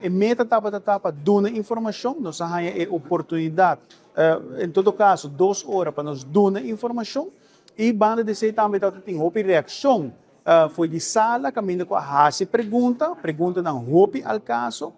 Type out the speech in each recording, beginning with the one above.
E meta tabata ta pa duna informashon, nos a haña e oportunidat, en todo kaso dos ora pa nos duna informashon i banda di esei tambe tabata tin hopi reakshon for di sala kaminda ku a hasi pregunta, preguntanan hopi al kaso,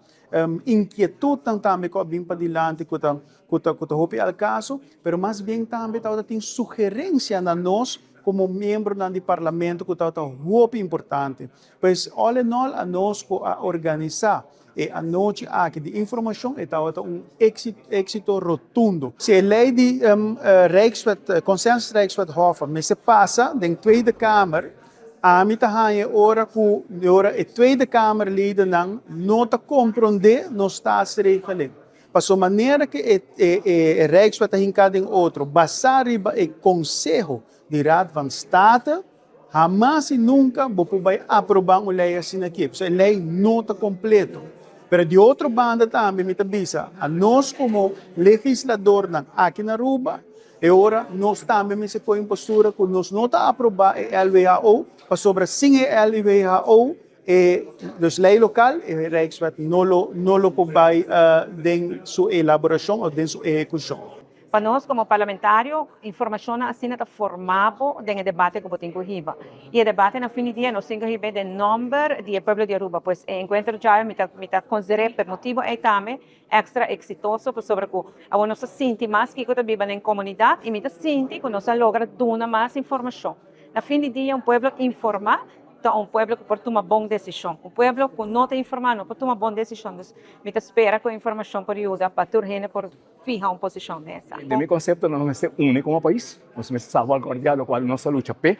inkietutnan tambe ku a bin padilanti ku ta ku ta ku ta hopi al kaso, pero mas bien tambe tabata tin sugerensia na nos komo miembronan di parlamento ku tabata hopi importante. Pues all in all anos ku a organisá e anochi aki di informashon e tabata un éksito rotundo. Si e lei di Rijkswet, Consensus Rijkswet Hoffa mester pasa den Tweede Kamer, ami ta haña e ora ku ora e Tweede Kamerledennan no ta komprondé nos staatsregeling. Pasobra manera ku e e Rijkswet ta hinká den otro basá riba e konseho di Raad van State, Hamas i nunka bo por bai aprobá un lei asina aki, pasobra e lei no ta kompleto. Pero di otro banda tambe mi ta bisa, anos komo legisladornan aki na Aruba, e ora nos tambe mester poi un postura ku nos no ta aprobá e LWHO, pasobra sin e LWHO, e dus lei lokal, e Rijkswet no lo no lo por bai den su elaborashon òf den su ehekushon. Pa nos komo parlamentario, informashonnan asina ta forma bo den e debate ku bo tin ku hiba. I e debate na fin di dia nos tin ku hib'é den nòmber di e pueblo di Aruba. Pues e enkuentro djawe mi ta mi ta konsider'é p'e motibu ei tambe èkstra eksitoso pasobra ku awor nos ta sinti mas kiko ta biba den komunidat i mi ta sinti ku nos a logra duna mas informashon. Na fin di dia un pueblo informá ta un pueblo ku por tuma bon desishon. Un pueblo ku no ta informá no por tuma bon desishon. Dus mi ta spera ku e informashon por yuda pa tur hende por fiha un posishon den esaki. Den mi konsepto nos mester uni komo pais, nos mester salvaguardiá lokual nos a lucha p'e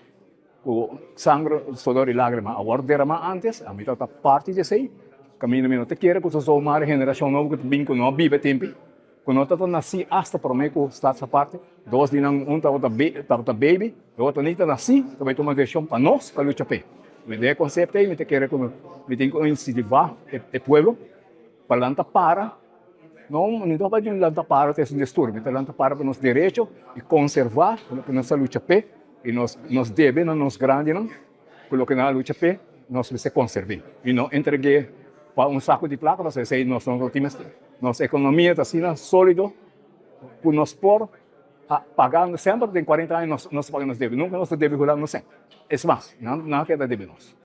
ku sangre, sodor i lágrima a wòrdu deramá ántes, ami ta ta parti di esei, kaminda mi no ta kere ku zomaar e generashon nobo ku ta bin ku no a biba e tempi, ku no tabata nasí asta promé ku Staats Aparte, dos di nan un tabata tabata baby, e otro ni ta nasí, ta bai tuma desishon pa nos pa lucha p'e. Den e konsepto ei mi ta kere ku mi tin ku insentivá e pueblo pa lanta para. No, mi no ta bai lanta para ta es un disturbio, mi ta lanta para pa nos derecho i konservá loke nos a lucha p'e i nos nos debe na nos grandinan ku loke nan a lucha p'e nos mester konserv'é i no entreg'é pa un saku di plaka pasobra esei nos no tin mester. Nos ekonomia ta asina sólido ku nos por paga semper den kuarenta aña nos nos ta paga nos debe, nunka nos ta debe Hulanda un sènt. Es mas, nan nan a keda debe nos.